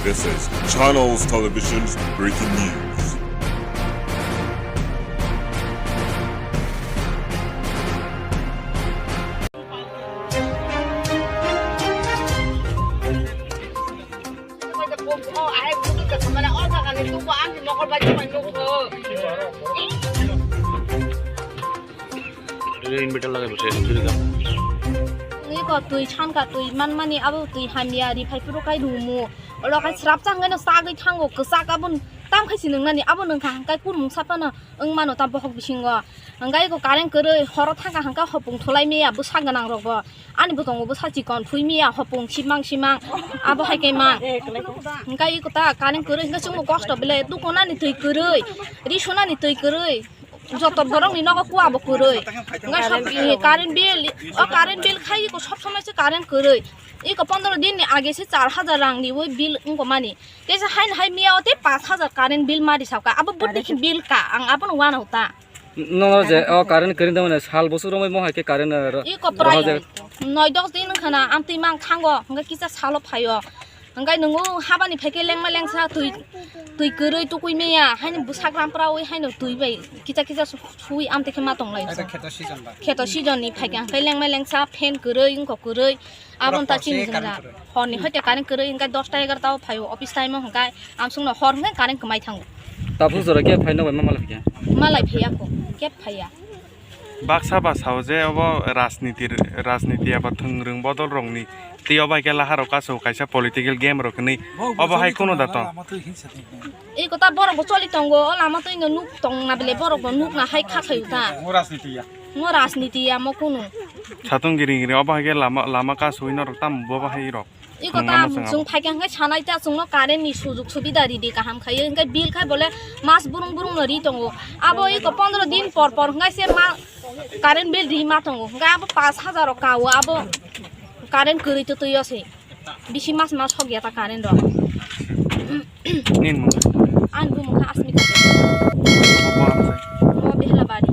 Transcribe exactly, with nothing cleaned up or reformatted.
This is Channels Television's breaking news. Iko twi sanka twi manmani abo twi hamya ri phai phuru kai rumu. Olo kai srap chang no sagwi thango kwchak abon tam khai si nwngnani abo nungkha hangkai kurmung sapano wng mano ta bohok bisingo. Hangkai iko current kwrwi horo thangkha hangka hopung thulai maya bwsa gwnang rokbo. Ani bwtongo bwsa chikon thui maya hopung simang simang abo hai kai mang. Hangkai iko ta current kwrwi hingke chwngbo kosto bele tukonani twi kwrwi, ri sunani twi kwrwi. Joto borok ni nogo kua bo kwrwi. Wngkha sob, eh, current bill, o current bill khai iko sob somoi se current kwrwi. Iko pondro din ni age se char hajar rang ni oi bill wngko mani. Tei se haino hai miya o tei pash hajar current bill ma risao ka. Abo bwtwi khe bill ka, ang abono uanao ta. Nono je o current kwrwi tongmani sal bosok romwi mo hai khe current, eh, ro-, iko rohor prai je noi dos din wngkha na, amtwi mang thango, hwnkhe kisa salo phaio. Hwnkhe nwngo habani phaikhe lengma lengsa twi, twi kwrwi tukui maya, haino bwsak rampra ui haino twi bai kisa kisa su-, sui amtwi khe ma tonglai. Kheto season ba. Kheto season ni phaikhe hwnkhe lengma lengsa fan kwrwi wngkha kwrwi, aboni ta chini jwngjal. Horni hoite current kwrwi hwnkhe dosta egarota o phaio office time o hwnkhe amsongno hor hwnkhe current kwmai thango. Tabuk jora khe phaino bai ma malai khe? Malai phaiya kho, kep phaiya. Baksa ba sao je obo rajniti, rajniti aba thwngrwng bodol rokni tei obo hai khe lahai rok kaso kaisa political game rok hinwi obo hai kunu da tong. Iko ta borok bo choli tongo, o lama twi no nuk tong na bele borok bo nuk na hai kha khayu ta. Ngo rajniti ya. Ngo rajniti ya mo kunu. Satung giri giri obo hai khe lama, lama kaso ino rok tam bo hai rok. Iko ta chwng phaikha hwnkhe sanai ta chwngno current ni sujuk subida ridi kaham khai hwnkhe bill khai bole mas burung burung no ri tongo. Abo iko pondro din por por hwnkhe se ma current bill ri ma tongo. Hwnkhe abo pash hajar rok kao abo current kwrwi twtwi o se. Bisi mas mas hok ya ta current rok. Nini mung? Ani bumung kha Asmita. Obo ang sai. Obo Behlabari.